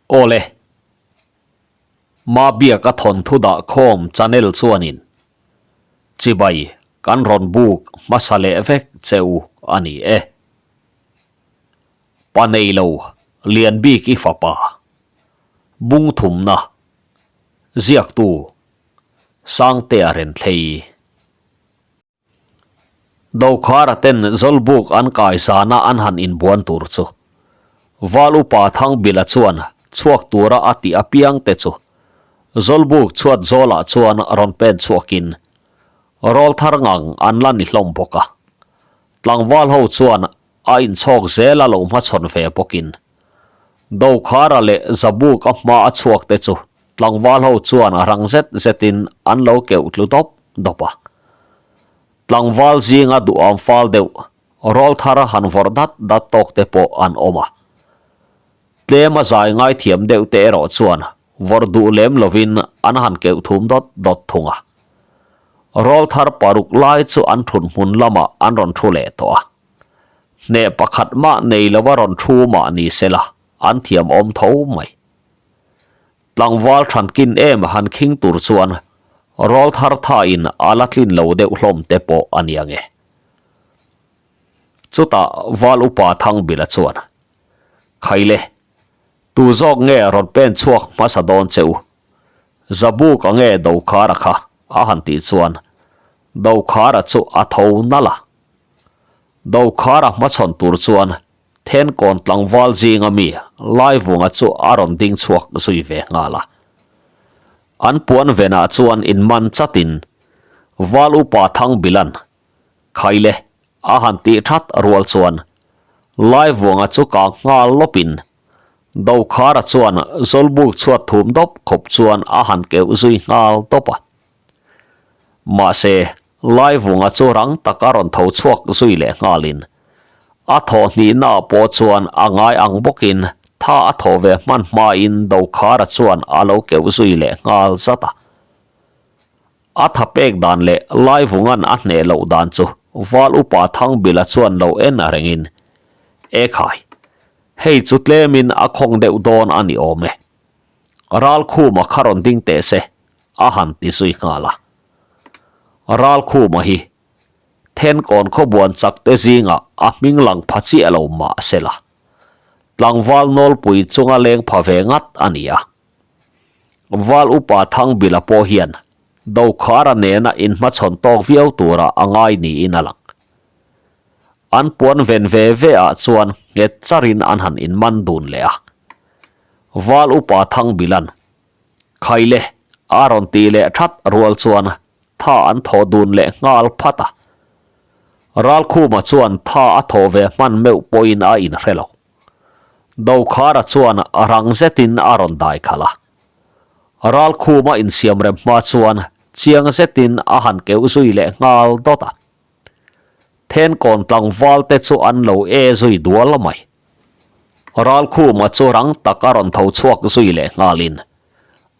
Awle. Mabiaka thawnthu dah khawm channel chuanin chibai kan rawn buk hmasa leh vek che u a ni e. Pa neilo Lianbik i fapa Bungthumna Ziaktu Sangtea Renthlei. Dokhara ten Zawlbuk an kai zana an han inbuan tur chu Val upa Thangbila chuan chhuak tura a tih apiang te chu Zawlbuk chhuat zawlah chuan rawn pen chhuakin rawlthar ngang an la ni hlawm bawk a. Tlangval ho chuan a inchhawk zel a lo hmachhawn ve bawkin Dokhara leh Zabuk a hma a chhuak te chu Tlangval ho chuan a rang zet zetin an lo keuh tlu dawp dawp a. Tlangval zinga duham fal deuh, rawl thar han vawrh dat dat tawk te pawh an awm a. Tlem a zai ngaithiam deuh te erawh chuan vawrh duh lem lovin an han keuh thum dawt dawt thung a. Rawl thar paruk lai chu an thut hmun lamah an rawn thu leh tawh a. Hneh pakhat mah nei lova rawn thu mah ni sela an thiam awm tho mai. Tlangval thankin em han khing tur chuan rawl thar thain a la tlin lo deuh hlawm te pawh a nia nge. Chutah Val Upa Thangbila chuan, Khaile, tu zawk nge rawn pen chhuak hmasa dawn che u? Zabuk a nge Dokhara kha? a han tih chuan Dokhara chu a tho nalh a. Dokhara hmachhawn tur chuan Thenkawn tlangval zinga mi Laivunga chu a rawn ding chhuak zui ve nghal a. An puan venah chuan inman chatin Val Upa Thangbilan, Khaile, a han tih that rual chuan Laivunga chu kang nghal lawpin Dokhara chuan Zawlbuk chhuat thum dawp khawp chuan a han keuh zui nghal dawp a. Mahse, Laivunga chu rang taka rawn tho chhuak zui leh nghalin, a thawh hnihnaah pawh chuan a ngai ang bawkin tha a thawh ve hman hmain Dokhara chuan a lo keuh zui leh nghal zat a. A tha pek dan leh Laivunga'n a hneh loh dan chu Val Upa Thangbila chuan lo en a rengin, Ekhai, hei chu tlemin a khawng deuh dawn a ni awm e. Ralkhuma kha rawn ding teh se, a han ti zui nghal a. Ralkhuma hi Thenkawn khawbuan chak te zingah a hming lang pha chiah lo mah se la, tlangval nawlpui chunga leng pha ve ngat a ni a. Val upa Thangbila pawh hian Dokhara nena inhmachhawn tawk viau tura a ngai niin a lang. An puan ven ve ve ah chuan nghet charin an han inman dun leh a. Val upa Thangbilan, Khaile, a rawn tih leh that rual chuan tha an thaw dun leh nghal phat a. Ralkhuma chuan tha a thaw ve hman meuh pawhin a inhre lo. Dokhara chuan rang zetin a rawn dai khalh a. Ralkhuma insiamrem hma chuan chiang zetin a han keuh zui leh nghal dawt a. Thenkawn tlangval te chu an lo e zui dual mai. Ralkhuma chu rang tak a rawn tho chhuak zui leh nghalin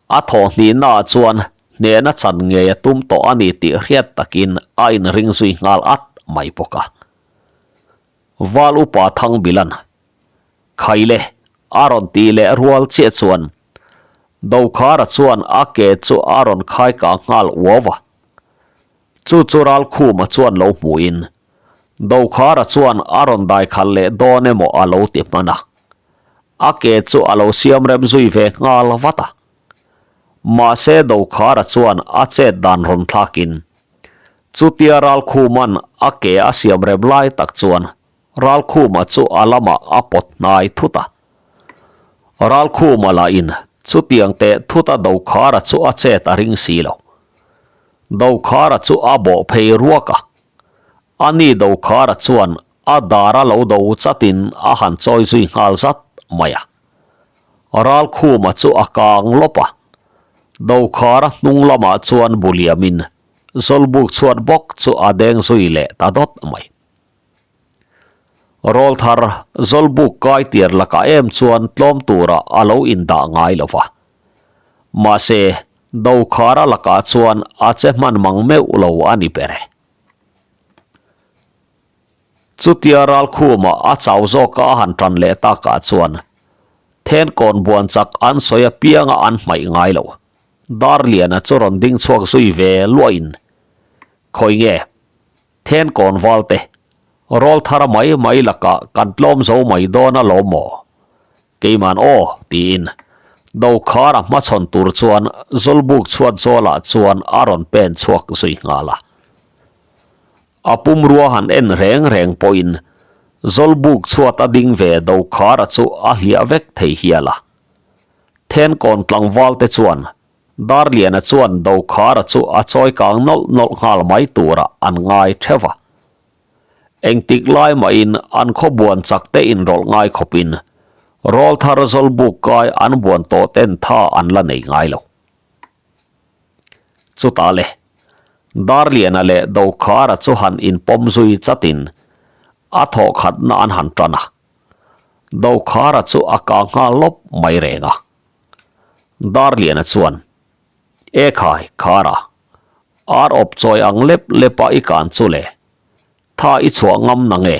a thaw hnihnaah chuan hnehna chan ngei a tum tawh a ni tih hriat takin a inring zui nghal at mai bawk a. Val upa Thangbilan, Khaile, a rawn tih leh rual chiah chuan Dokhara chuan a ke chu a rawn khai kang nghal uau a. Chu chu Ralkhuma chuan lo hmuhin Dokhara chuan a rawn dai khalh leh dawn emaw a lo ti hman a, a ke chu a lo siam rem zui ve nghal vat a. Mahse Dokhara chuan a chet dan rawn thlakin chutia Ralkhuma'n a ke a siam rem lai tak chuan Ralkhuma chu a lamah a pawt hnai thut a. Ralkhuma lahin chutiang teh thuta Dokhara chu a chet a ring si lo. Dokhara chu a bawh phei ruak a. A ni Dokhara chuan a dar a lo do chatin a han chawi zui nghal zat mai a. Ralkhuma chu a kang lawp a. Dokhara hnung lamah chuan bu liamin Zawlbuk chhuat bawk chu a deng zui leh ta dawt mai. Rawlthar Zawlbuk kai tir lakah em chuan tlawm turah a lo indah ngai lo va. Mahse, Dokhara lakah chuan a che hman mang meuh lo a ni ber e. Chutia Ralkhuma a chau zawka a han tan leh takah chuan. Thenkawn buan chak an sawi apianga an hmaih ngai lo. Darliana chu rawn ding chhuak zui ve luahin, Khawi nge? Thenkawn valte, rawl thar mai mai lakah kan tlawm zo mai dawn alawm maw? Keiman aw, tiin Dokhara hmachhawn tur chuan Zawlbuk chhuat zawlah chuan a rawn pen chhuak zui nghal a. A pumrua han en reng reng pawhin Zawlbuk chhuat a ding ve Dokhara chu a hliah vek thei hial a. Thenkawn tlangvalte chuan Darliana chuan Dokhara chu a chawi kang nawlh nawlh nghal mai turah an ngai theuh va. Engtik lai mahin an khaw buan chak te inrawlh ngai khawpin rawlthar zawlbuk kai an buan tawh ten tha an la nei ngai lo. Chutah le, Darliana leh Dokhara chu han inpawm zui chatin a thawhkhatna an han tan a. Dokhara chu a kah nghal lawp mai reng a. Darliana chuan, E khai, Khara, ar awp chawi ang lep lepa i kan chu le, tha i chhuah ngam na nge?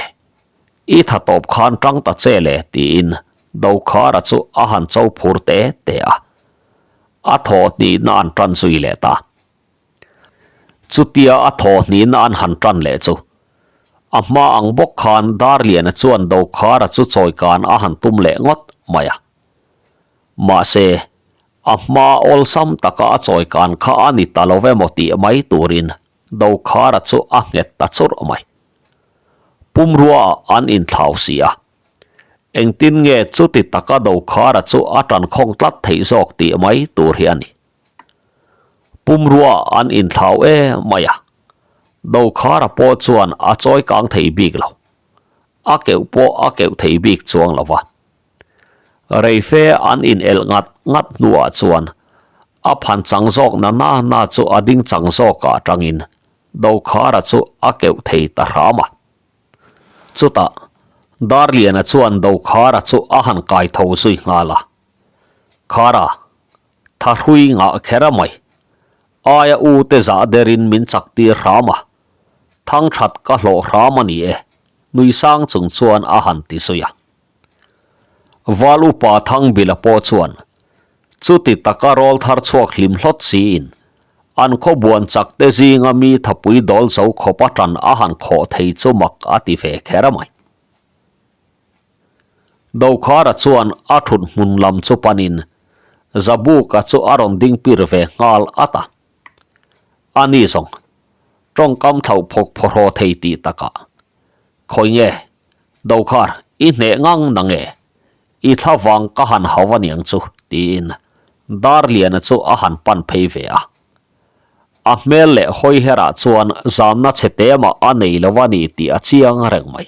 I tha tawp khan tang ta che le tiin Dokhara chu a han cho phur te te a. A thaw hnihna an tan zui leh ta. Chutia a thaw hnihna an han tan leh chu a hma ang bawk khan Darliana chuan Dokhara chu chawikan a han tum leh ngawt mai a. Mahse, a hma awlsam taka a chawikan kha a ni ta lo emaw tih mai turin Dokhara chu a nghet ta churh mai. Pumruaah an inthlau si a. Engtin nge chuti taka Dokhara chu a tankhawng tlat theih zawk tih mai tur hi a ni. Pumruaah an inthlau e mai a, Dokhara pawh chuan a chawikang thei bik lo. A keuh pawh a keuh thei bik chuang lo va. Reife an inelh ngat ngat hnuah chuan a phan chang zawk na na na chu a ding chang zawkah atangin Dokhara chu a keuh thei ta hram a. Chutah Darliana chuan Dokhara chu a han kai tho zui nghal a. Khara, tha hrui ngah kher a mai. Aia u te zah derin min chak tir hram a. Thang that ka hlawh hram a ni e, nui sang chung chuan a han ti zui a. Val upa Thangbila pawh chuan chuti taka rawl thar chhuak hlim hlawt siin an khaw buan chak te zinga mi thapui dawl zo khawp a tan a han khawh thei chu mak a ti ve kher mai. Dokhara chuan a thut hmun lam chu panin Zabuka chu a rawn ding pir ve nghal at a. Ani zawng tawngkam thlauh phawk phawhraw thei tih takah khawi nge Dokhar, i hneh ngang na nge? I thla vang ka han hau aniang chu, tiin Darliana chu a han pan phei ve a. A hmel leh hawi herah chuan zamna chhe temah a nei lo a ni tih a chiang reng mai.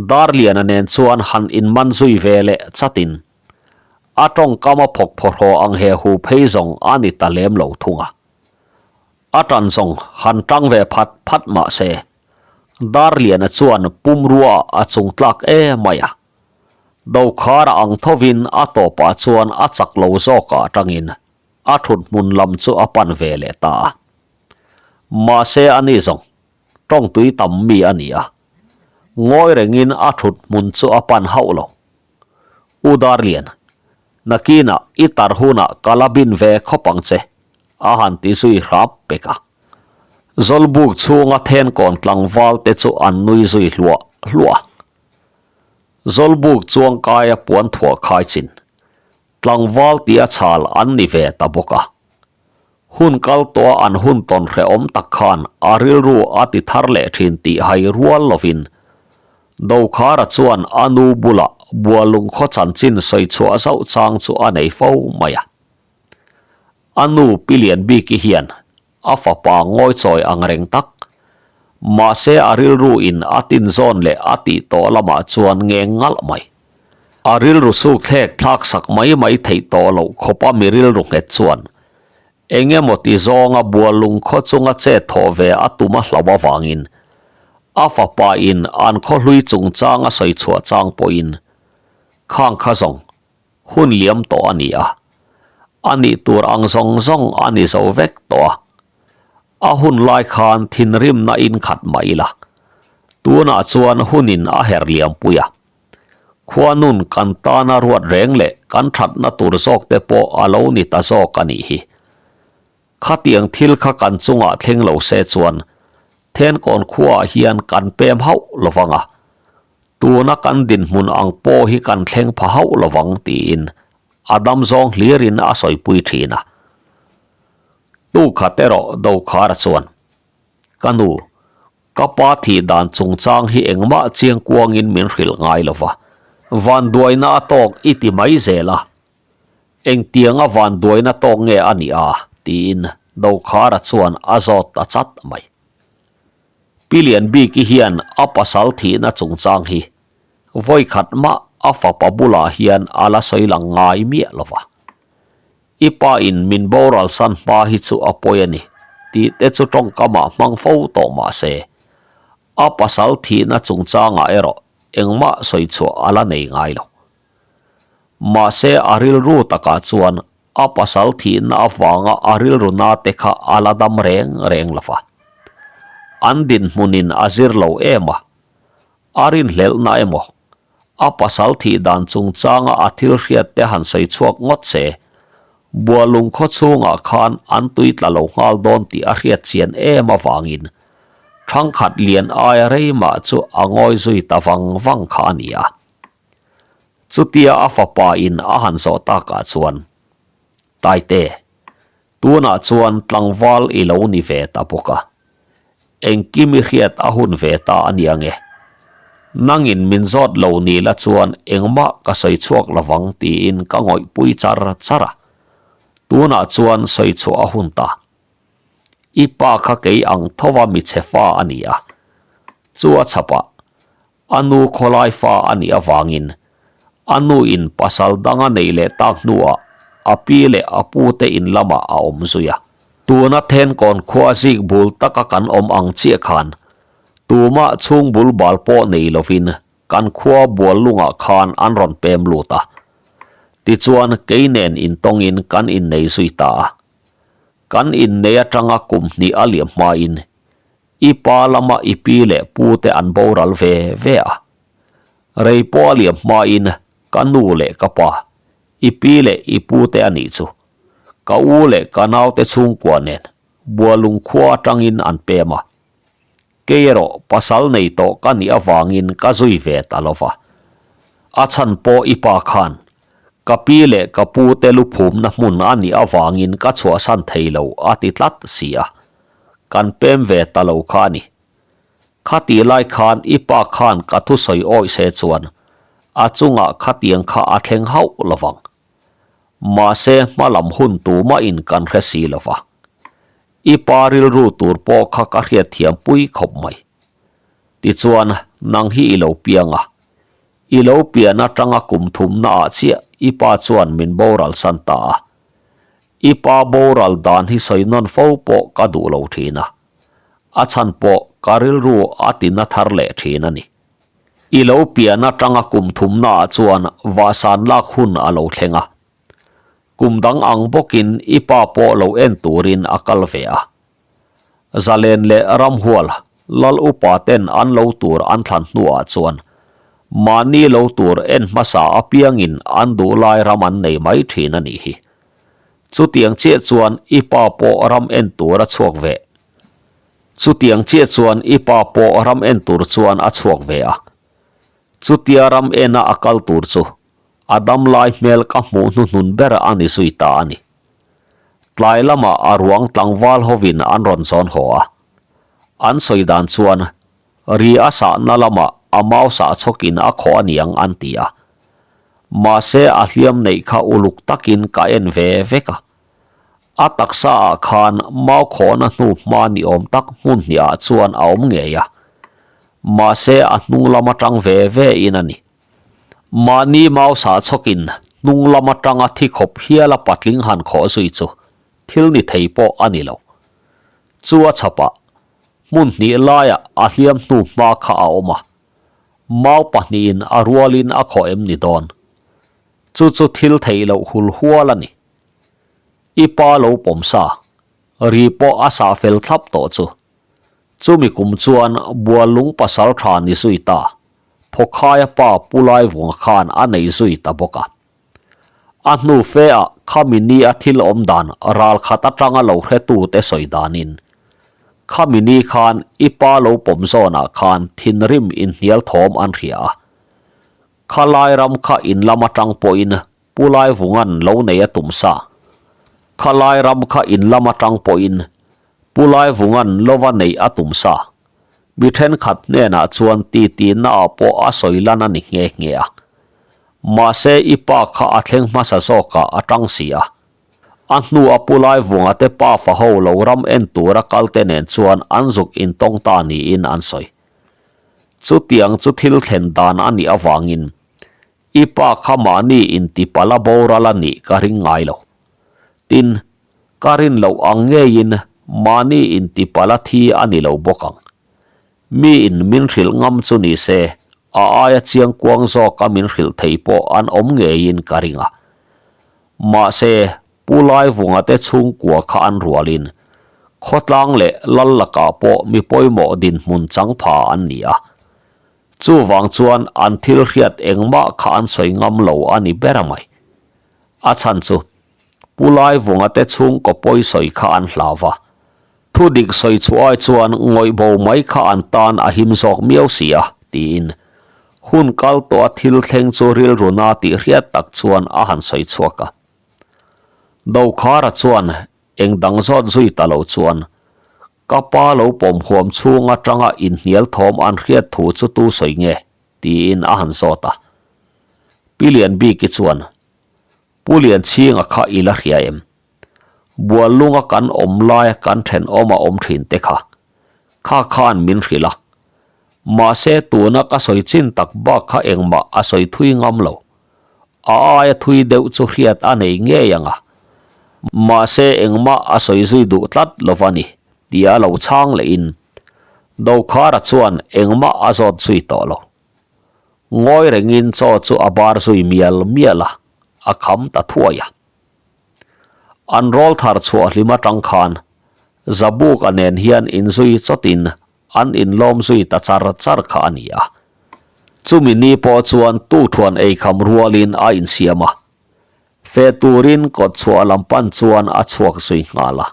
Darliana nen chuan han inman zui ve leh chatin a tawngkam a phawk phawhraw ang he hu phei zawng a ni ta lem lo thung a. A tan zawng han tang ve phat phat mah se, Darliana chuan pumrua a chung tlak e mai a. Dokhara ang thovin a tawpah chuan a chak lo zawkah atangin a thut hmun lam chu a pan ve leh ta a. Mahse ani zawng tawngtui tam mi a ni a, ngawi rengin a thut hmun chu a pan hauh lo. U Darlian, nakinah i tar hunah ka la bin ve khawp ang che, a han ti zui hrap pek a. Zawlbuk chhunga thenkawn tlangval te chu an nui zui hluah hluah a. Zawlbuk chuangkaia puan thuah khai chin tlangval tia chhal an ni ve ta bawk a. Hun kal tawha an hun tawn hrehawm tak khan a rilru a ti thar leh thin tih hai rual lovin Dokhara chuan a nu bulah Bualung khaw chanchin sawi chhuah zauh chang chu a nei fo mai a. A nu Pi Lianbiki hian a fapa ngawichawi ang reng tak. Mahse a rilru in a tinzawn leh a tih tawh lamah chuan ngeng ngalh mai. A rilru suk thlek thlak sak mai mai theih tawh loh khawpa mi rilru nghet chuan eng emaw ti zawnga Bualung khaw chunga chet thawh ve a tum a hlauh avangin a fapa in an khaw hlui chungchang a sawi chhuah chang pawhin khang kha zawng Hun liam tawh a ni a, a nih tur ang zawng zawng a ni zo vek tawh a. A hun lai khan thinrimna in khat mah ila, tunah chuan hunin a her liam pui a. Khuanun kan tana ruat reng leh kan thatna tur zawk te pawh a lo ni ta zawk a nih hi. Khatiang thil kha kan chungah thleng lo se chuan Thenkawn khuaah hian kan pem hauh lovang a, tuna kan dinhmun ang pawh hi kan thleng pha hauh lovang tiin a dam zawng hlirin a sawipui thin a. Tukhat erawh Dokhara chuan, Ka nu, Ka pa thih dan chungchang hi engmah chiang kuangin min hrilh ngai lo va, vanduaina a tawk i ti mai zel a. Engtianga vanduaina tawk nge a nih a? tiin Dokhara chuan a zawt ta chat mai. Pi Lianbiki hian a pasal thihna chungchang hi vawikhat mah a fapa bulah hian a la sawi lang ngai miah lo va. I pa in min boral san hma hi chu a pawi a ni, tih te chu tawngkamah hmang fo tawh mah se, a pasal thihna chungchangah erawh engmah sawi chhuah a la nei ngai lo. Mahse a rilru takah chuan a pasal thihna avanga a rilru na te kha a la dam reng reng lo va. An dinhmunin a zir lo em a, a rinhlelhna emaw A pasal thih dan chungchanga a thil hriat te han sawi chhuak ngawt se, Bualung khaw chhungah khan an tui tla lo nghal dawn tih a hriat chian em avangin thangkhat lian aia rei mah chu a ngawi zui ta vang vang kha a ni a. Chutia a fapa in a han zawh takah chuan, Taite, Tunah chuan tlangval i lo ni ve ta bawk a, engkim i hriat a hun ve ta a nia nge? Nangin min zawt lo ni la chuan engmah ka sawi chhuak lovang tiin ka ngawihpui char char a, tunah chuan sawi chhuah a hun ta. I pa kha kei ang thova michhe fa a ni a, chu a chhapah A nu khawlai fa a nih avangin a nu in pasal dang a neih leh tak hnuah a pi leh a pu te in lamah a awm zui a. Tuna Thenkawn khua zik bul taka kan awm ang chiah khan tumah chhung bul bal pawh nei lovin kan khua bual lungah khan an rawn pem lut a. Tichuan kei nen intawngin kan innei zui ta a. Kan innei atanga kum hnih a liam hmain I pa lama i pi leh pu te an boral ve ve a. Rei pawh a liam hmain ka nu leh ka pa, i pi leh i pu te a nih chu. Ka u leh ka naute chhungkua nen Bualung khua atangin an pem a. Kei erawh pasal nei tawh ka nih avangin ka zui ve ta lo va. A chhan pawh i pa khan ka pi leh ka pu te luphumna hmun a nih avangin ka chhuahsan thei lo a ti tlat si a. Kan pem ve ta lo kha a ni. Khati lai khan i pa khan ka thusawi awih se chuan a chungah khatiang kha a thleng hauh lovang. Mahse hma lam hun tumahin kan hre si lo va. I pa rilru tur pawh kha ka hriatthiam pui khawp mai. Tichuan nang hi i lo piang a. I lo pian atanga kum thumna ah chiah i pa chuan min boral san ta a. I pa boral dan hi sawi nawn fo pawh ka duh lo thin a, a chhan pawh ka rilru a ti na thar leh thin a ni. I lo pian atanga kum thumna ah chuan vahsan lak hun a lo thleng a. Kum dang ang bawkin i pa pawh lo en turin a kal ve a. Zalen leh Ramhual Lal upa ten an lo tur an thlan hnuah chuan mahni lo tur en hmasa apiangin an duh lai ram an nei mai thin a nih hi. Chutiang chiah chuan i pa pawh ram en tur a chhuak ve. Chutiang chiah chuan i pa pawh ram en tur chuan a chhuak ve a. Chutia ram ena a kal tur chu a dam lai hmel ka hmuh hnuhnun ber a ni zui ta a ni. Tlai lamah a ruang tlangval hovin an rawn zawn haw a. An sawi dan chuan ri a sahna lamah a mau sah chhawkin a khawh a niang an ti a. Mahse a hliam neih kha uluk takin ka en ve vek a. A taksa ah khan mau khawhna hnu hma ni awm tak hmun hnih ah chuan a awm ngei a. Mahse a hnung lam atang ve ve in a ni. Mahni mau sah chhawkin hnung lam atanga thi khawp hiala patling han khawh zui chu thil ni thei pawh a ni lo. Chu a chhapah hmun hnih laiah a hliam hnu hma kha a awm a, mau pahnihin a rualin a khawh em ni dawn? Chu chu thil theih loh hul hual a ni. I pa lo pawm sa, ri pawh a sah fel thlap tawh chu. Chumi kum chuan Buallung pasal tha ni zui ta. Phawkhaia pa Pu Laivunga khan a nei zui ta bawk a. A hnu fe ah khami ni a thil awm dan ral khat atanga lo hretu te sawi danin, khami ni khan i pa lo pawm zawnah khan thinrim inhnial thawm an hria a. Khalai ram kha in lam atang pawhin Pu Laivunga'n lo nei a tum sa. Khalai ram kha in lam atang pawhin Pu Laivunga'n lova neih a tum sa. Mi thenkhat hnenah chuan titi naah pawh a sawi lan a ni nghe nghe a. Mahse i pa kha a thleng hmasa zawkah a tang si a. A hnu a Pu Laivunga te pafa ho lo ram en tura kal te nen chuan an zuk intawng ta niin an sawi. Chutiang chu thil thlen dan a nih avangin i pa kha mahni intipala boral a nih ka ring ngai lo. Tin, Ka rin loh ang ngeiin mahni intipala thi a ni lo bawk ang. Miin min hrilh ngam chu ni se, a aia chiang kuang zawka min hrilh thei pawh an awm ngeiin ka ring a. Mahse, Pu Laivunga te chhungkua kha an rualin khawtlang leh lal lakah pawh mi pawimawh dinhmun chang pha an ni a. Chuvang chuan an thil hriat engmah kha an sawi ngam lo a ni ber mai. A chhan chu Pu Laivunga te chhungkaw pawi sawi kha an hlau va, thu dik sawi chhuah ai chuan ngawih bo mai kha an tan a him zawk miau si a, tiin hun kal tawha thil thleng chu rilru na tih hriat tak chuan a han sawi chhuak a. Dokhara chuan eng dang zawt zui ta lo chuan ka pa lo pawm huam chhung atanga inhnial thawm an hriat thu chu tu sawi nge? tiin a han zawt a. Pi Lianbiki chuan Pu Lianchhinga kha i la hria em? Buallunga kan awm laia kan thenawm a awm thin te kha. Kha khan min hrilh a. Mahse tuna ka sawi chin tak bak kha engmah a sawi thui ngam lo. A aia thui deuh chu hriat a nei ngei ang a. Mahse engmah a sawi zui duh tlat lo va ni, tia lo chhang lehin Dokhara chuan engmah a zawt zui tawh lo. Ngawi rengin chaw chu a bar zui mial mial a, a kham ta thuai a. An rawl thar chhuah hlim atang khan Zabuka nen hian inzui chawtin an inlawm zui ta char char kha a ni a. Chumi ni pawh chuan tukthuan eikham rualin a insiam a, feh turin kawtchhuah lam pan chuan a chhuak zui nghal a.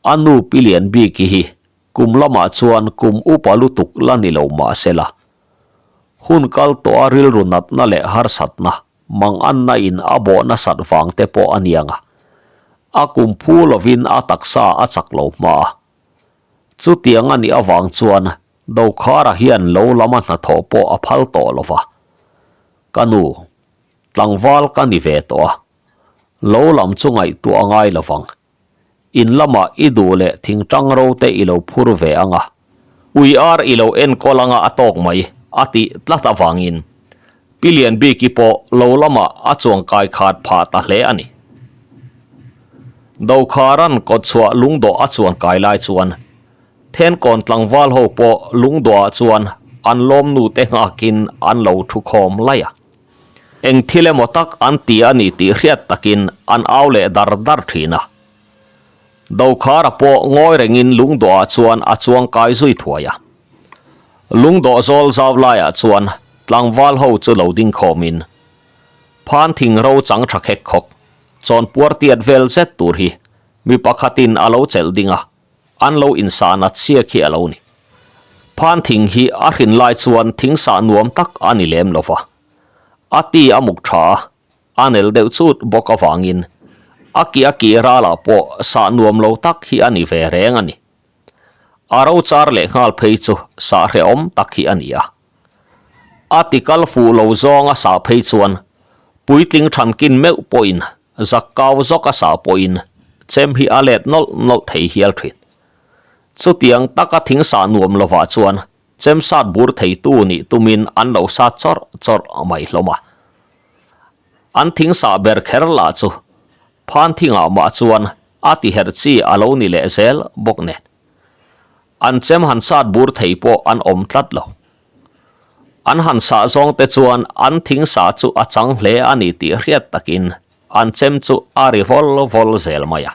A nu Pi Lianbiki hi Kum lamah chuan kum upa lutuk la ni lo mah sela, hun kal tawha rilru natna leh harsatna, manganna in a bawh nasat vang te pawh a niang a, a kum phu lovin a taksa a chak lo hma a. Chutiang a nih avang chuan Dokhara hian lo lama hnathawh pawh a phal tawh lo va. Ka nu, tlangval ka ni ve tawh a, lo lam chu ngaihtuah a ngai lo vang. In lamah i duh leh thingtang ro te i lo phur ve ang a, ui ar i lo enkawl anga a tawk mai, a tih tlat avangin Pi Lianbiki pawh lo lamah a chuangkai khat phah ta hle a ni. Dokhara'n kawtchhuah lungdawh a chuankai lai chuan Thenkawn tlangval ho pawh lungdawhah chuan an lawmnu te nghakin an lo thu khawm laih a. Eng thil emaw tak an ti a ni tih hriat takin an au leh dar dar thin a. Dokhara pawh ngawi rengin lungdawhah chuan a chuang kai zui thuai a. Lungdawh zawl zau laiah chuan tlangval ho chu lo ding khawmin phan thing ro chang tha khek khawk chawn puar tiat vel zet tur hi mi pakhatin a lo chelh ding a. An lo insah nat chiak hi a lo ni. Phan thing hi a hrin lai chuan thing sah nuam tak a ni lem lo va. A ti a muk tha a, a nel deuh chut bawk avangin a ki a ki ralah pawh sah nuam lo tak hi a ni ve reng a ni. A ro char leh nghal phei chu sah hrehawm tak hi a ni a. A ti kal fuh lo zawng a sah phei chuan puitling thankin meuh pawhin Zak kau zawk a sah pawhin chem hi a let nawlh nawlh thei hial thin. Chutiang taka thing sah nuam lovah chuan chem sat bur theitu nih tumin an lo sat chawrh chawrh mai hlawm a. An thing sah ber kher lah chu phan thingah mah chuan a tiherh chi a lo ni leh zel bawk nen. An chem han sat bur thei pawh an awm tlat lo. An han sah zawng te chuan an thing sah chu a chang hle a ni tih hriat takin an chem chu a ri vawl vawl zel mai a.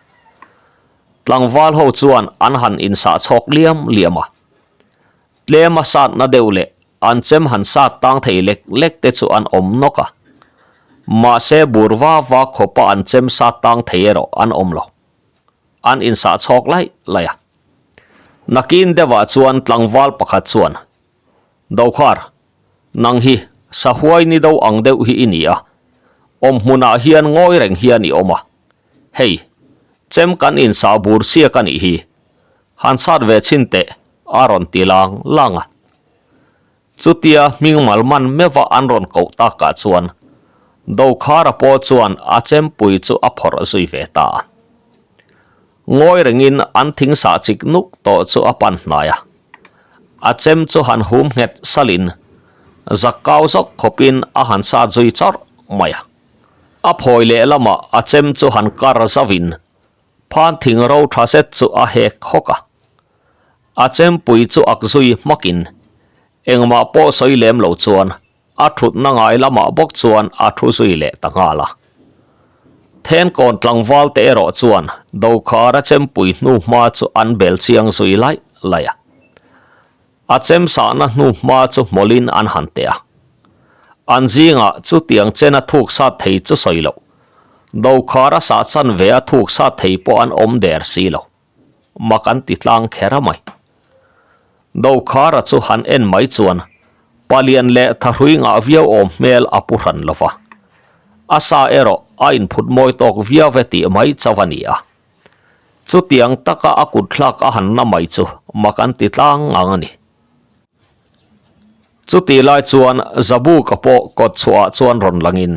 Tlangval ho chuan an han insah chhawk liam liam a. Tlem a satna deuh leh an chem han sat tang thei lek lek te chu an awm nawk a. Mahse bur va va khawpa an chem sat tang thei erawh an awm lo. An insah chhawk laih laih a. Nakin deuhah chuan tlangval pakhat chuan, Dokhar, nang hi sahuai ni do ang deuh hi i ni a, awm hmunah hian ngawi reng hian i awm a. Hei, chem kan insah bur siak a nih hi. Han sat ve chhin teh, a rawn ti lang lang a. Chutia hming mal man meuha an rawn koh takah chuan Dokhara pawh chuan a chempui chu a phawrh zui ve ta a. Ngawi rengin an thing sah chik nuk tawh chu a pan hnai a. A chem chu han hum nghet salin zak kau zawk khawpin a han sat zui chawrh mai a. A phawi lehlamah a chem chu han kar zauhin phan thing ro tha zet chu a hek hawk a. A chempui chu ak zui hmakin engmah pawh sawi lem lo chuan a thutna ngai lamah bawk chuan a thu zui leh ta nghal a. Thenkawn tlangval te erawh chuan Dokhara chempui hnu hma chu an bel chiang zui laih laih a. A chem sahna hnu hma chu hmawlin an han teh a. An zingah chutiang chena thuk sat thei chu sawi loh, Dokhara sah chanve a thuk sat thei pawh an awm der si lo. Mak an ti tlang kher a mai. Dokhara chu han en mai chuan palian leh thahrui ngah viau awm hmel a pu hran lo va. A sa erawh a inphut mawi tawk viau ve tih mai chauh a ni a. Chutiang taka a kut thlak a han na mai chu mak an ti tlang ngang a ni. Chutih lai chuan Zabuka pawh kawt chhuahah chuan rawn langin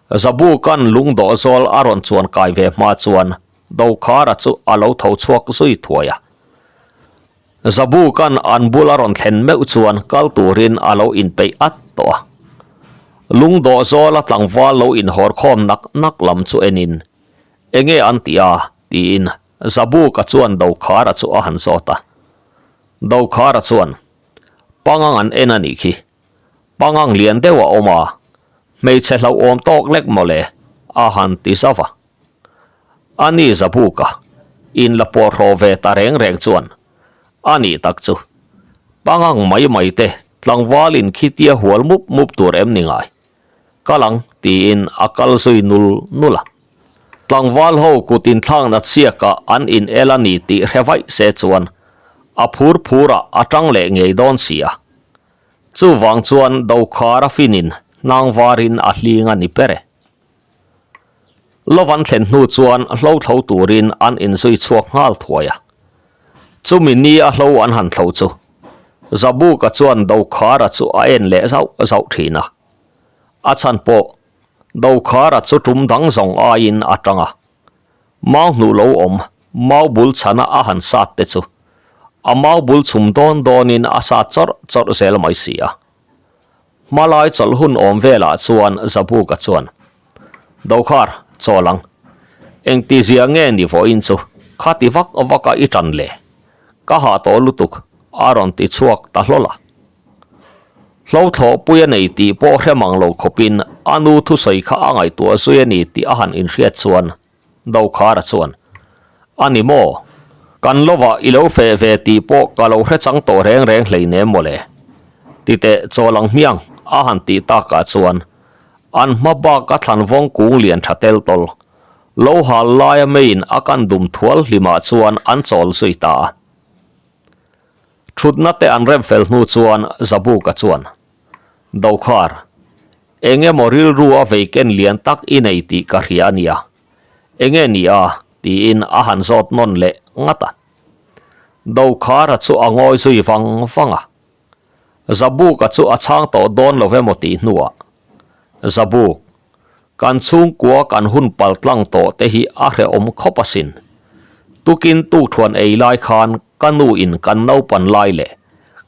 Zabuka'n lungdawh zawl a rawn chuan kai ve hma chuan Dokhara chu a lo tho chhuak zui thuai a. Zabuka'n an bul a rawn thlen meuh chuan kal turin a lo inpeih at tawh a. Lungdawh zawla tlangval lo inhawr khawm nak nak lam chu enin, Enge an ti a? tiin Zabuka chuan Dokhara chu a han zawt a. Dokhara chuan, Pangang an en a nih khi. Pangang lian deuh a awm a, hmeichhe hlauhawm tawk lek mawle, a han ti zauh a. A ni Zabuka, in la pawh hraw ve ta reng reng chuan, a nih tak chu. Pangang mai mai te tlangvalin khitia hual mup mup tur em ni ngai? Kal ang, tiin a kal zui nul nul a. Tlangval ho kut inthlak nat siakah an in el a ni tih hre vaih se chuan a phur phurah a tang leh ngei dawn si a. Chuvang chuan Dokhar a finin hnang varin a hling a ni ber e. Lovan thlen hnu chuan hlo thlo turin an inzui chhuak nghal thuai a. Chumi ni a hlo an han thlo chu Zabuka chuan Dokhara chu a en leh zauh zauh thin a. A chhan pawh Dokhara chu tum dang zawng aiin a tang a. Mau hnuh lo awm, mau bul chhana a han sat te chu a mau bul chhum dawn dawnin a sat chawrh chawrh zel mai si a. Hmalai chawlh hun awm velah chuan Zabuka chuan, Dokhar, chawl ang. Engti zia nge ni vawiin chu khati vak vaka i tan le? Ka hah tawh lutuk, a rawn ti chhuak ta hlawl a. Hlothlawhpui a nei tih pawh hre mang lo khawpin a nu thusawi kha a ngaihtuah zui a ni tih a han inhriat chuan Dokhara chuan, A ni maw? Kan lovah i lo feh ve tih pawh ka lo hre chang tawh reng reng hleinem maw le? Titeh chawl ang hmiang a han tih takah chuan an hma bak a thlan vawng kung lian tha tel tawl lo hal laia meiin a kan dum thual hlimah chuan an chawl zui ta a. Thutna te an rem fel hnu chuan Zabuka chuan, Dokhar, eng emaw rilru a vei ken lian tak i nei tih ka hria a nia. Enge ni a? tiin a han zawt nawn leh ngat a. Dokhara chu a ngawi zui vang vang a. Zabuka chu a chhang tawh dawn lo emaw tih hnuah, Zabuk, Kan chhungkua kan hun pal tlang tawh te hi a hrehawm khawp asin. Tukin tukthuan ei lai khan ka nu in kan naupan lai leh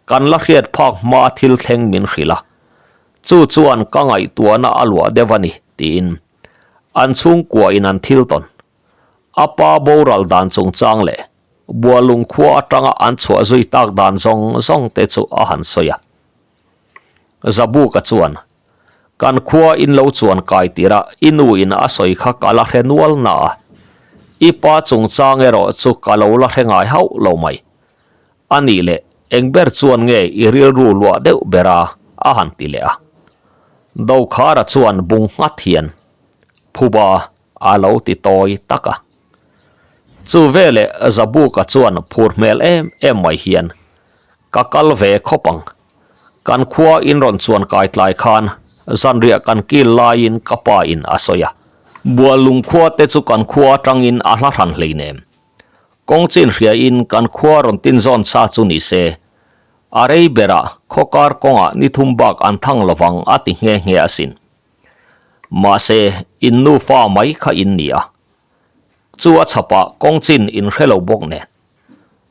kan la hriat phak hma thil thleng min hrilh a, chu chuan ka ngaihtuahna a luah deuh a ni, tiin an chhungkua in an thil tawn. A pa boral dan chungchang leh Bualung khua atanga an chhuah zui tak dan zawng zawng te chu a han sawi a. Zabuka chuan, Kan khua in lo chuan kai tir a, i nu in a sawi kha ka la hre nual na a. I pa chungchang erawh chu ka lo la hre ngai hauh lo mai. A nih leh, Eng ber chuan nge i rilru luah deuh ber a? a han ti leh a. Dokhara chuan bung nghat hian, Phuba a lo ti tawi tak a. Chu veleh Zabuka chuan phur hmel em em mai hian, Ka kal ve khawp ang. Kan khua in rawn chuan kai tlai khan zanriah kan kil laiin ka pa in a sawi a. Buallung khua te chu kan khua atangin a hla hran hleinem. Kawng chin hria in kan khua rawn tin zawn sa chu ni se, a rei berah khaw kar kawngah ni thum bak an thang lovang a ti nghe nghe asin. Mahse, in nufa mai kha in ni a. Chu a chhapah kawng chin in hre lo bawk nen.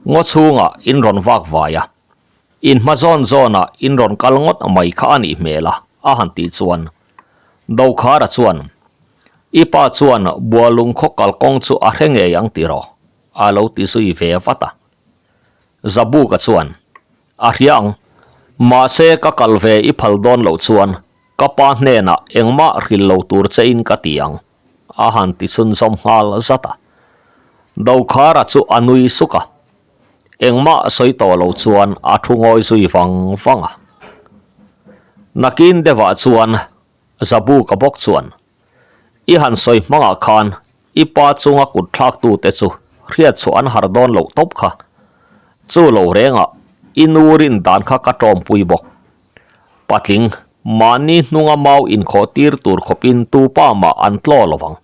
Ngaw chhungah in rawn vak vai a. In hma zawn zawnah in rawn kal ngawt mai kha a nih hmel a, a han tih chuan Dokhara chuan, I pa chuan Bualung khaw kalkawng chu a hre ngei ang tiraw? a lo ti zui ve vat a. Zabuka chuan, A hria ang. Mahse ka kal ve i phal dawn loh chuan ka pa hnenah engmah hril lo tur che in ka ti ang, a han ti chhunzawm nghal zat a. Dokhara chu a nui suk a. Engmah sawi tawh lo chuan a thu ngawi zui vang vang a. Nakin deuhah chuan Zabuka bawk chuan, I han sawi hmangah khan i pa chunga kut thlaktute chu hriatchhuah an har dawn loh tawp kha. Chu lo rengah i nu rin dan kha ka tawmpui bawk. Patling, mahni hnunga mau inkhawh tir tur khawpin tu pa mah an tlaw lo vang.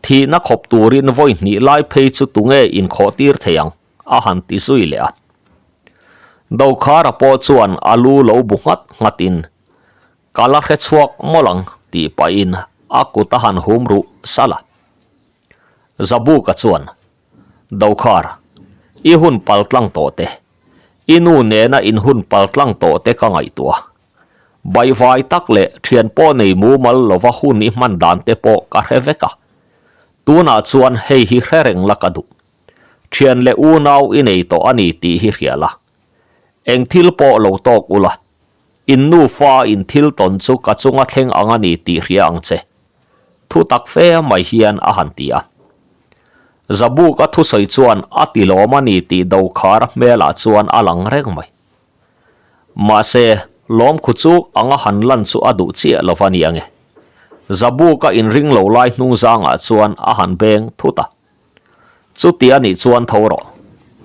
Thihna khawp turin vawi hnih lai phei chu tunge inkhawh tir thei ang? a han ti zui leh a. Dokhara pawh chuan a lu lo bu nghat nghatin, Ka la hre chhuak mawlh ang tih pahin a kut a han hum ruh salh a. Zabuka chuan, Dokhar, i hun pal tlang tawh te, i nu nena in hun pal tlang tawh te ka ngaihtuah. Baihvai tak leh thian pawh nei mumal lova hun i hman dan te pawh ka hre vek a. Tunah chuan hei hi hre reng la ka duh. Thian leh unau i nei tawh a ni tih hi hria la. Eng thil pawh lo tawk ula, in nufa in thil tawn chu ka chunga thleng ang a ni tih hria ang che. Thu tak fe mai hian a han ti a. Zabuka thusawi chuan a ti lawm a ni tih Dokhara hmelah chuan a lang reng mai. Mahse, lawmkhu chu anga han lan chu a duh chiah lo va nia nge. Zabuka inring lo lai hnung zangah chuan a han beng thut a. Chuti a nih chuan tho rawh.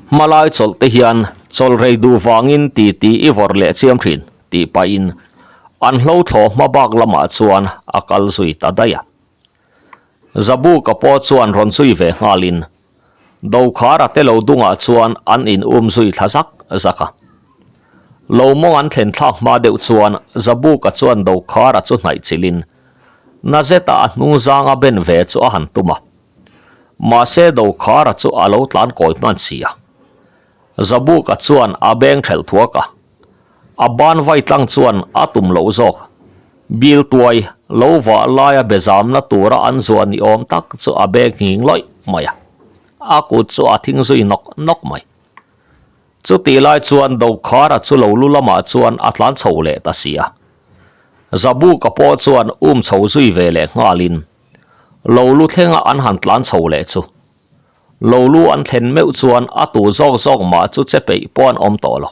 Hmalai chawlh te hian chawlh rei duh vangin ti ti i vawrh leh chiam thin, tih pahin an hlo thlawh hma bak lamah chuan a kal zui ta daih a. Zabuka pawh chuan rawn zui ve nghalin Dokhara te lo dungah chuan an in um zui thla zak zak a. Lo mawng an thlen thlak hma deuh chuan Zabuka chuan Dokhara chu hnaih chilhin na zeta a hnung zanga ben ve chu a han tum a. Mahse Dokhara chu a lo tlan kawi hman si a. Zabuka chuan a beng thelh thuak a. A ban vai tlang chuan a tum loh zawk. Bil tuai lo vah laia be zamna tura an zuah ni awm tak chu a beng nghing lawih mai a. A kut chu a thing zui nawk nawk mai. Chutih lai chuan Dokhara chu lo lu lamah chuan a tlan chho leh ta si a. Zabuka pawh chuan um chho zui ve leh nghalin lo lu thlenga an han tlan chho leh chu. Lo lu an thlen meuh chuan a tu zawk zawk mah chu che peih pawh an awm tawh lo.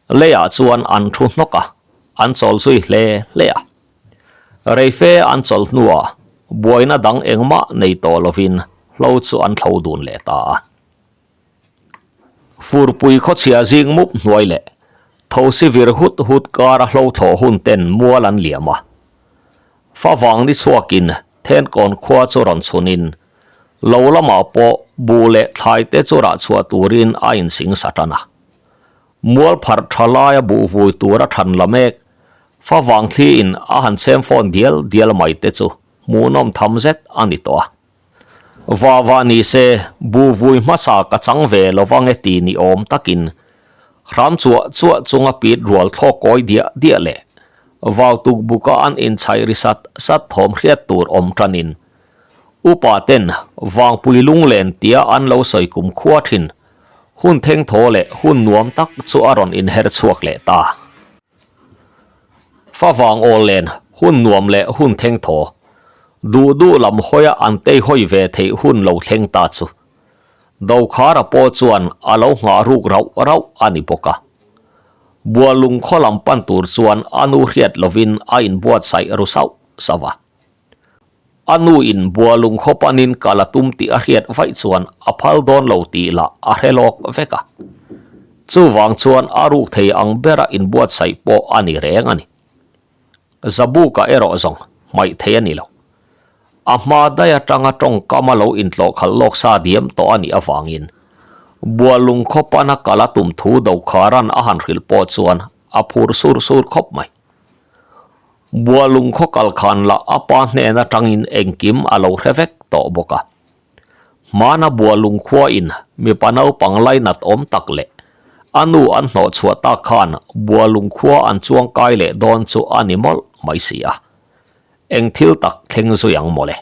Leiah chuan an thu hnawk a, an chawl zui hle hle a. Reife an chawlh hnuah buaina dang engmah nei tawh lovin hlo chu an thlo dun leh ta a. Furpui khawchhia zing mup hnuai leh thosi vir hut hut kara hlo thlawh hun ten mual an liam a. Favang ni chhuakin Thenkawn khua chu rawn chhunin lo lamah pawh buh leh thlai te chu rah chhuah turin a insing sa tan a. Mual pharh tha laia buh vui tura than la mek favang thliin a han chhem fawn dial dial mai te chu hmuhnawm tham zet a ni tawh a. Va va ni se, bu vui hmasa ka chang ve lo vang e ti ni awm takin hram chuah chuah chunga pit rual thlawk kawi diah diah leh vau tuk buka an inchhaih ri sat sat thawm hriat tur awm tanin upa ten vangpui lunglen tia an lo sawi kum khua thin hun thengthaw leh hun nuam tak chu a rawn inher chhuak leh ta. Favang awl len hun nuam leh hun thengthaw, duh duh lam hawia an tei hawi ve theih hun lo thleng ta chu. Dokhara pawh chuan a lo nghah ruk rauh rauh a ni bawk a. Bualung khaw lam pan tur chuan a nu hriat lovin a inbuatsaih ru sauh sauh a. A nu in Bualung khaw panin kal a tum tih a hriat vaih chuan a phal dawn lo tih lah a hre lawk vek a. Chuvang chuan a ruk thei ang bera inbuatsaih pawh a ni reng a ni. Zabuka erawh zawng hmaih thei a ni lo. A hma daih atanga tawngkam a lo intlawh khalh lawk sa diam tawh a nih avangin Bualung khaw pana kal a tum thu Dokharan a han hrilh pawh chuan a phur sur sur khawp mai. Bualung khaw kal khan lah a pa hnen atangin engkim a lo hre vek tawh bawk a. Hmana Bualung khua in mipa naupang lainat awm tak leh a nu an hnawh chhuah tak khan Bualung khua an chuang kai leh dawn chu a ni mawlh mai si a. Eng thil tak thleng zui ang mawle.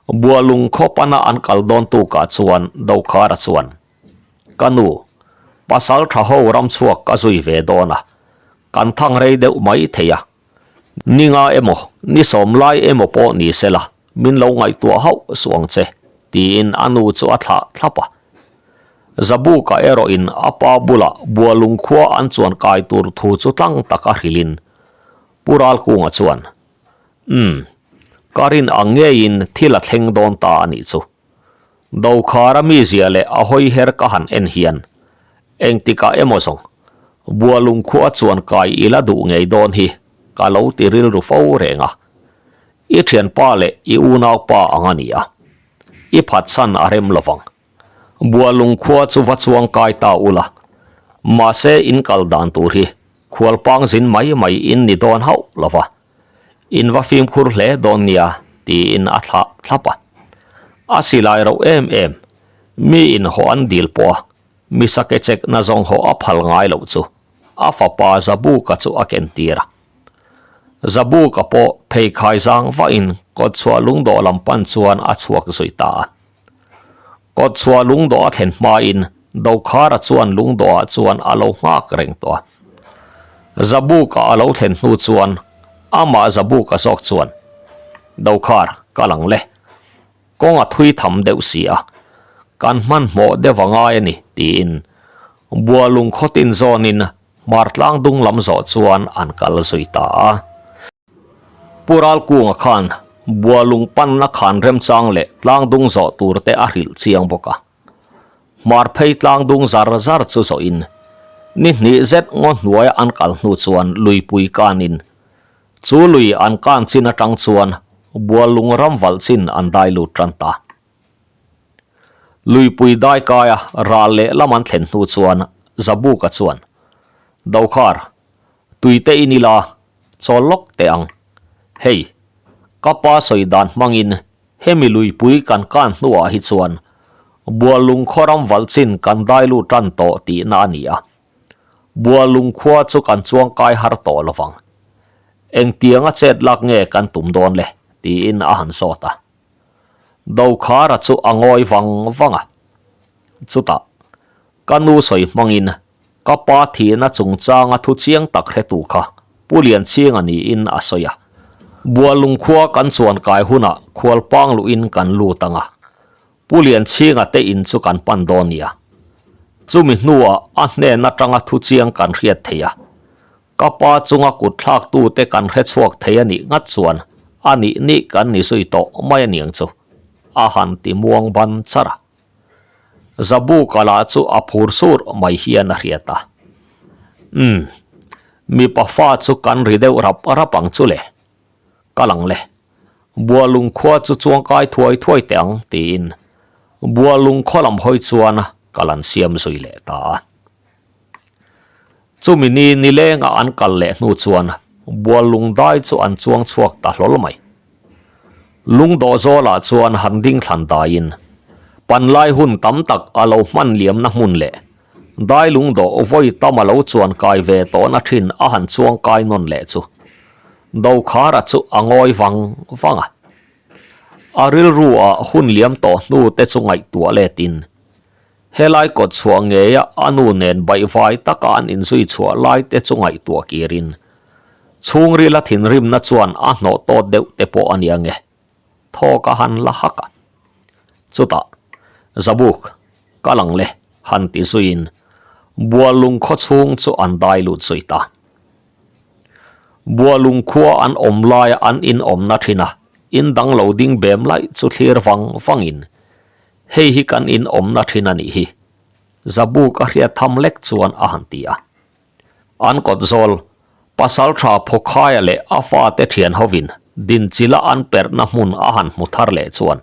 Bualung khaw pana an kal dawn tukah chuan Dokhara chuan, Ka nu, pasal tha ho ram chhuak ka zui ve dawn a, kan thang rei deuh mai thei a. Ni nga emaw, ni sawm lai emaw pawh ni se la, min lo ngaihtuah hauh suh ang che, tiin a nu chu a thlah thlap a. Zabuka erawhin a pa bulah Bualung khua an chuan kai tur thu chu tlang taka hrilhin Pu Ralkunga chuan, Umm, ka rin ang ngeiin thil a thleng dawn ta a nih chu. Dokhara mizia leh a hawi her ka han en hian engtikah emaw zawng Bualung khua chuan kai ila duh ngei dawn hi ka lo ti rilru fo reng a. I thianpa leh i unaupa ang a ni a, i phatsan a rem lovang. Bualung khua chu va chuang kai ta ula, mahse in kal dan tur hi khualpang zin mai mai in ni dawn hauh lo va, in va fimkhur hle dawn nia tiin a thlah thlap a. A silai rauh em em, mi in haw an dil pawh a, mi sake chek na zawng haw a phal ngai loh chu a fapa Zabuka chu a ken tir a. Zabuka pawh pheikhai zang vahin kawtchhuah lungdawh lam pan chuan a chhuak zui ta a. Kawtchhuah lungdawh a thlen hmain Dokhara chuan lungdawhah chuan a lo nghak reng tawh a. Zabuka a lo thlen hnu chuan amah Zabuka zawk chuan, Dokhar, ka lang le. Kawng a thui tham deuh si a, kan hmanhmawh deuh a ngai a ni, tiin Bualung khawtin zawnin Hmartlang dung lam zawh chuan an kal zui ta a. Pu Ralkunga khan Bualung panna khan remchang leh tlangdung zawh tur te a hrilh chiang bawk a. Hmarphei tlangdung zar zar chu zawhin ni hnih zet ngaw hnuaia an kal hnu chuan luipui kanin chu lui an kan chin atang chuan Bualung ram valh chin an dai lut tan ta. Luipui daikaia ral leh lam an thlen hnu chuan Zabuka chuan, Dokhar, tuite in ila chawl lawk teh ang. Hei, ka pa sawi dan hmangin hemi luipui kan kan hnuah hi chuan Bualung khaw ram valh chin kan dai lut tan tawh tihna a ni a. Bualung khua chu kan chuang kai har tawh lovang. Engtianga chet lak nge kan tum dawn le? tiin a han zawt a. Dokhara chu a ngawi vang vang a. Chutah, ka nu sawi hmangin ka pa thihna chungchanga thu chiang tak hretu kha Pu Lianchhinga niin a sawi a. Bualung khua kan chuan kai hunah khualpang luhin kan lut ang a, Pu Lianchhinga te in chu kan pan dawn nia. Chumi hnuah a hnen atanga thu chiang kan hriat thei a. Ka pa chunga kut thlaktute kan hre chhuak thei a nih ngat chuan a nih nih kan ni zui tawh mai a niang chu, a han ti muang ban char a. Zabuka lah chu a phur sur mai hian a hriat a. Umm, mipa fa chu kan ri deuh rap rap ang chu le. Ka lang le. Bualung khua chu chuangkai thuai thuai teh ang tiin Bualung khaw lam hawi chuan ka lan siam zui leh ta a. Chumi ni nilenga an kal leh hnu chuan Buallung dai chu an chuang chhuak ta hlawl mai. Lungdawh zawlah chuan han ding thlan daiin panlai hun tam tak a lo hman liamna hmun leh dai lungdawh vawi tam a lo chuan kai ve tawhna thin a han chuang kai nawn leh chu Dokhara chu a ngawi vang vang a. A rilru ah hun liam tawh hnu te chu ngaihtuah letin Helai kawt chhuah ngeia a nu nen baihvai taka an inzui chhuah lai te chu ngaihtuah kirin chhungrila thinrimna chuan a hnawh tawt deuh te pawh a nia nge, thawk a han la hak a. Chutah, Zabuk, kal ang le, han ti zuiin Bualung khaw chhung chu an dai lut zui ta. Bualung khua an awm laia an in awmna thin a, in dang lo ding bem laih chu thlir vang vangin, Hei hi kan in awmna thin a nih hi, Zabuk a hriat tham lek chuan a han ti a. An kawt zawl, Pasaltha Phawkhaia leh a fate thian hovin dinchila an perhna hmun a han hmu thar leh chuan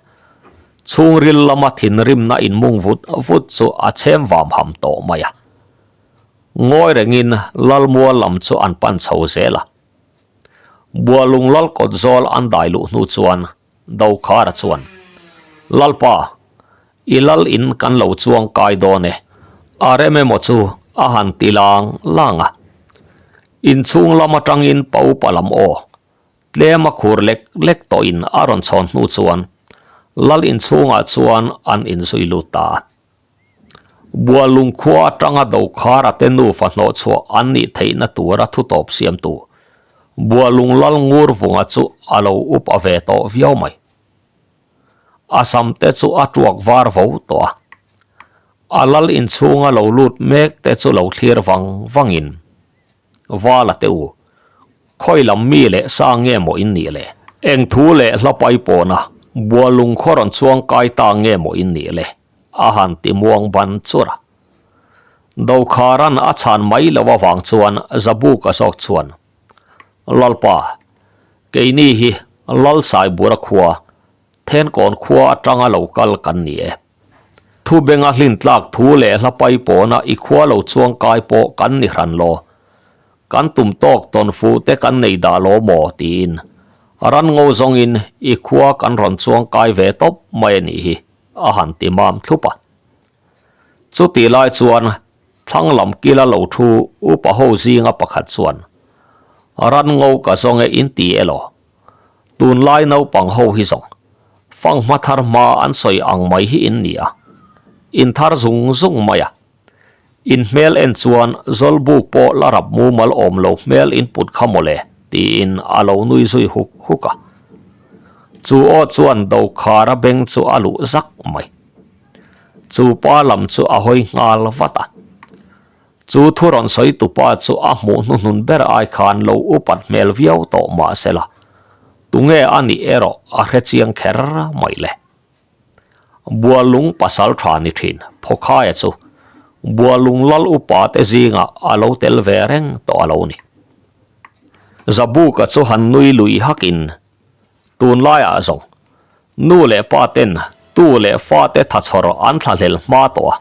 chhungril lama thinrimna inmung vut vut chu a chhem vam ham tawh mai a. Ngawi rengin Lalmual lam chu an pan chho zel a. Bualung lal kawt zawl an dai luh hnu chuan Dokhara chuan, Lalpa, i lal in kan lo chuang kai dawn e, a rem emaw chu a han ti lang lang a. Inchhung lam atangin pa upa lam aw, tlem a khur lek lek tawhin a rawn chhawn hnu chuan lal inchhungah chuan an inzui lut ta a. Bualung khua atanga Dokhara te nufa hnawhchhuah an nih theihna tura thutawp siamtu Bualung lal ngur vunga chu a lo upa ve tawh viau mai. A sam te chu a tuak var vo tawh a. A lal inchhunga lo lut mek te chu lo thlir vang vangin, Vala te u, khawi lam mi leh sa nge maw in nih le? Eng thu leh hla pai pawna Bualung khaw rawn chuang kai ta nge maw in nih le? A han ti muang ban chur a. Dokharan a chhan mai lo avang chuan Zabuka zawk chuan, Lalpa, keini hi Lalsaibura khua, Thenkawn khua atanga lo kal kan ni e. Thu benga hlin tlak thu leh hla pai pawna i khua lo chuang kai pawh kan ni hran lo. Kan tum tawk tawn fuh te kan nei dah lo maw? tiin ran ngo zawngin i khua kan rawn chuang kai ve tawp mai a nih hi. a han ti mam thlup a. Chutih lai chuan thlang lam kila lo thu upa ho zinga pakhat chuan, Ran ngo ka zawng e in ti elaw? Tunlai naupang ho hi zawng fanghma thar hma an sawi ang mai hi in ni a, in thar zung zung mai a. In hmel en chuan Zawlbuk pawh la rap mumal awm lo hmel in put kha mawle, tiin a lo nui zui huk huk a. Chu aw chuan Dokhara beng chu a luh zak mai. Chu pa lam chu a hawi nghal vat a. Chu thu rawn sawi tupa chu a hmuh hnuhnun ber ai khan lo upat hmel viau tawh mahsela, tunge a nih erawh a hrechiang kher mai le. Bualung pasal tha ni thin Phawkhaia chu Bualung lal upa te zingah a lo tel ve reng tawh a lo ni. Zabuka chu han nui lui hakin tunlaiah zawng nu leh pa ten tu leh fate thachhawr an thlahlel hma tawh a,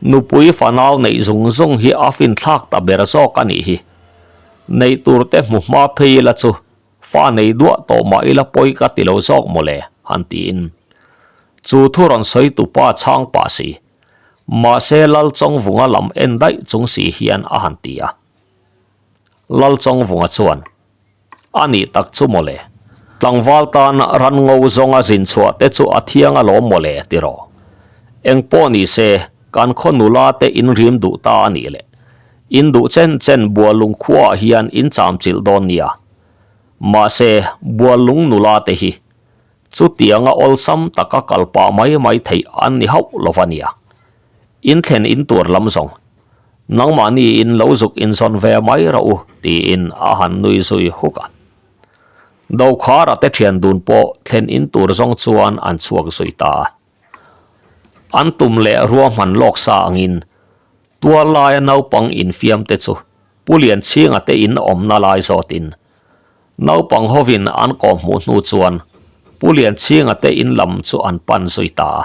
nupui fanau neih zung zung hi a finthlak ta ber zawk a nih hi. Neih tur te hmu hma phei ila chu Fa nei duah tawh mah ila pawi ka ti lo zawk mawle, han tiin. Chu thu rawn sawi tu pa chhang pah si. Mahse Lalchawngvunga lam en daih chung si hian a han ti a. Lalchawngvunga chuan, A nih tak chu mawle. Tlangval tan ran ngo zawnga zin chhuah te chu a thiang alawm mawle ti rawh. Engpawh ni se, kan khaw nula te in rim duh ta a nih le. In duh chen chen Buallung khuaah hian in cham chilh dawn nia. Mahse, Buallung nula te hi chutianga awlsam taka kal pah mai mai theih an ni hauh lo va nia. In thlen in tur lam zawng, nangmahni in lo zuk inzawn ve mai rawh u, tiin a han nui zui huk a. Dokhara te thian dun pawh thlen in tur zawng chuan an chhuak zui ta a. An tum leh ruahman lawk sa angin tual laia naupang infiam te chu Pu Lianchhinga te in awmna lai zawtin naupang hovin an kawhhmuh hnu chuan Pu Lianchhinga te in lam chu an pan zui ta a.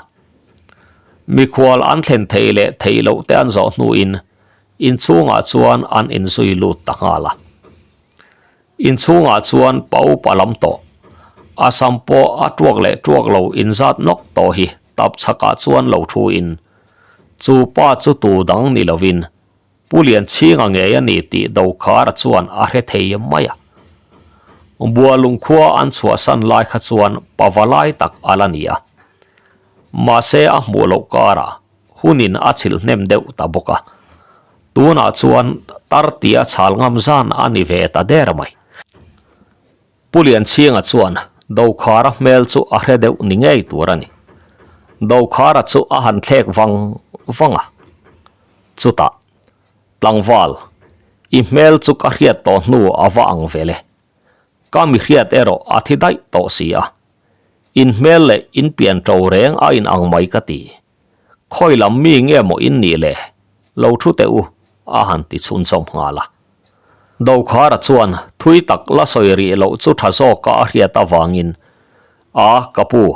Mikhual an thlen theih leh theih loh te an zawh hnuin inchhungah chuan an inzui lut ta nghal a. Inchhungah chuan pa upa lam tawh, a sam pawh a tuak leh tuak lo inzat nawk tawh hi tap chhakah chuan lo thu in, chu pa chu tu dang ni lovin Pu Lianchhinga ngei a ni tih Dokhara chuan a hre thei mai a. Bualung khua an chhuahsan lai kha chuan pa valai tak a la ni a. Mahse a hmuh loh karah hunin a chhilh hnem deuh ta bawk a, tunah chuan tar tia chhal ngam zan a ni ve ta der mai. Pu Lianchhinga chuan Dokhara hmel chu a hre deuh ni ngei tur a ni. Dokhara chu a han thlek vang vang a. Chutah, Tlangval, i hmel chu ka hriat tawh hnu a va ang ve le. Ka mi hriat erawh a thi daih tawh si a. In hmel leh in pian ṭo reng a in ang mai ka ti. Khawi lam mi nge maw in nih le? Lo thu teh u, a han ti chhunzawm nghal a. Dokhara chuan thui tak la sawi rih loh chu tha zawka a hriat avangin, A, ka pu,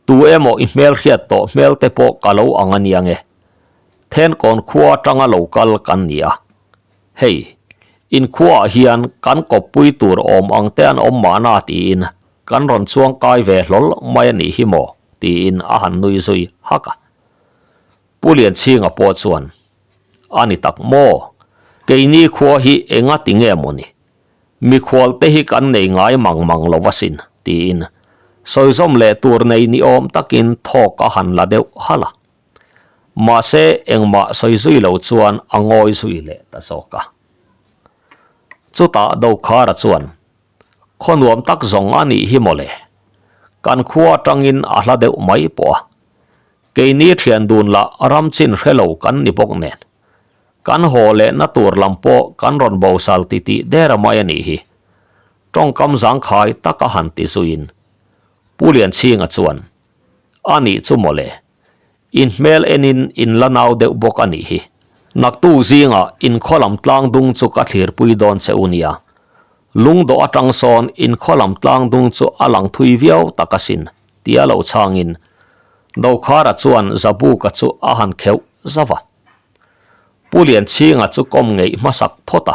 tu emaw i hmel hriat tawh hmel te pawh ka lo ang a nia nge. Thenkawn khua atanga lo kal kan ni a. Hei, in khuaah hian kan kawppui tur awm ang te an awm mahna tiin Kan rawn chuang kai ve hlawl mai a nih hi maw? tiin a han nui zui hak a. Pu Lianchhinga pawh chuan, A ni tak maw? Keini khua hi enga ti nge maw ni? Mikhual te hi kan nei ngai mang mang lo asin, tiin sawizawm leh tur nei ni awm takin thawk a han la deuh halh a. Mahse engmah sawi zui lo chuan a ngawi zui leh ta zawk a. Chutah Dokhara chuan, Khaw nuam tak zawng a nih hi mawle. Kan khua atangin a hla deuh mai pawh a. Keini thian dun lah ram chin hre lo kan ni bawk nen. Kan haw lehna tur lam pawh kan rawn bosal titih der mai a nih hi. Tawngkam zangkhai tak a han ti zuiin Pu Lianchhinga chuan, A nih chu mawle. In hmel enin in la nau deuh bawk a nih hi. Naktuk zingah in khaw lam tlang dung chu ka thlirpui dawn che u nia. Lungdawh atang sawn in khaw lam tlang dung chu a lang thui viau tak asin, tia lo chhangin Dokhara chuan Zabuka chu a han kheuh zauh a. Pu Lianchhinga chu kawm ngeih hmasak phawt a.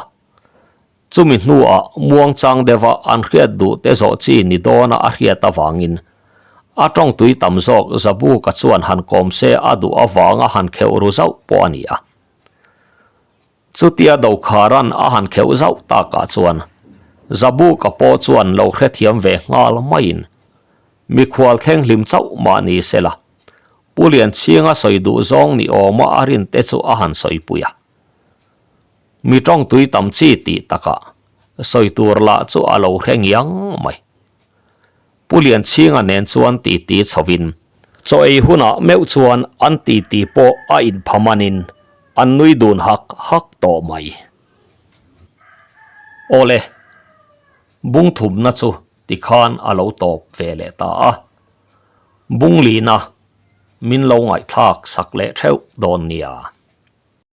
Chumi hnuah muangchang deuha an hriat duh te zawh chi ni dawna a hriat avangin a tawngtui tam zawk Zabuka chuan han kawm se a duh avanga han kheuh ru zauh pawh a ni a. Chutia Dokharan a han kheuh zauh takah chuan Zabuka pawh chuan lo hrethiam ve nghal maiin mikhual thleng hlim chauh mah ni sela Pu Lianchhinga sawi duh zawng ni awma a rinte chu a han sawipui a. Mi tawngtui tam chi tih takah sawi tur lah chu a lo hre ngiang mai. Pu Lianchhinga nen chuan titi chhovin chaw ei hunah meuh chuan an titi pawh a inpha manin an nui dun hak hak tawh mai. Awle, bung thumna chu tikhan a lo tawp ve leh ta a. Bung lina min lo ngaihthlak sak leh theuh dawn nia.